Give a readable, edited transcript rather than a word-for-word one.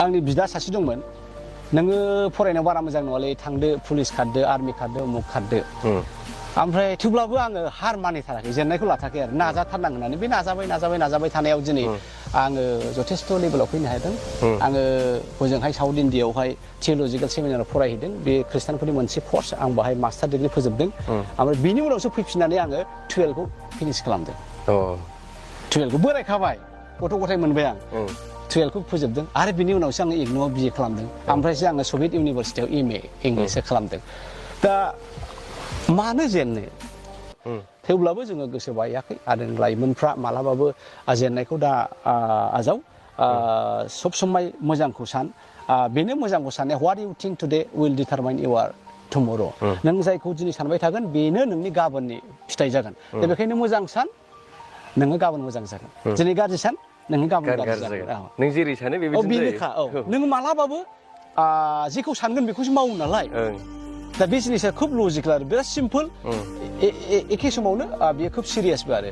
आंनि बिदा सासे दंमोन नोङो फरायनायाव बारा मोजां नङालै थांदो पुलिस खारदो आर्मि खारदो उमुक खारदो ओमफ्राय थेवब्लाबो आङो हार मानिथाराखै जेननायखौ लाथाराखै आरो नाजाथारनांगोन होननानै बे नाजाबाय थानायाव दिनै आङो जथेस्थ' लेभेलाव फैनो हादों आङो हजोंहाय साउथ इण्डियायावहाय थिय'लजिकेल सेमिनाराव फरायहैदों बे खृष्टानफोरनि मोनसे कर्स आं बाहाय मास्टार डिग्री फोजोबदों ओमफ्राय बिनि उनावसो फैफिननानै आङो 12खौ फिनिश खालामदों 12खौ बोरायखाबाय गथ' गथाय मोनबाय आं 12खौ फोजोबदों आरो बिनि उनावसो आङो इगन'आव BA खालामदों ओमफ्रायसो आङो सभियेट इउनिभारसिटियाव MA इंलिससो खालामदों दा मानो जेननो थेवब्लाबो जोङो गोसो बायाखै आरो लाइमोनफ्रा मालाबाबो जेननायखौ दा आजाव सब समाय मोजांखौ सान बेनो मोजांखौ साननाया what you think today will determine your tomorrow नों जायखौ दिनै सानबाय थागोन बेनो नोंनि गाबोननि फिथाइ जागोन दा बेखायनो मोजां सान नोङो गाबोन मोजां जागोन दिनै गाज्रि सान नोङो गाबोन गाज्रि जागोन नों जेरै सानो बेबायदिनो जायो नोङो मालाबाबो जेखौ सानगोन बेखौसो मावो नालाय दा बे जिनिसा खुब लजिकेल आरो बिराद सिम्पोल एखे समावनो बेयो खुब सिरियासबो आरो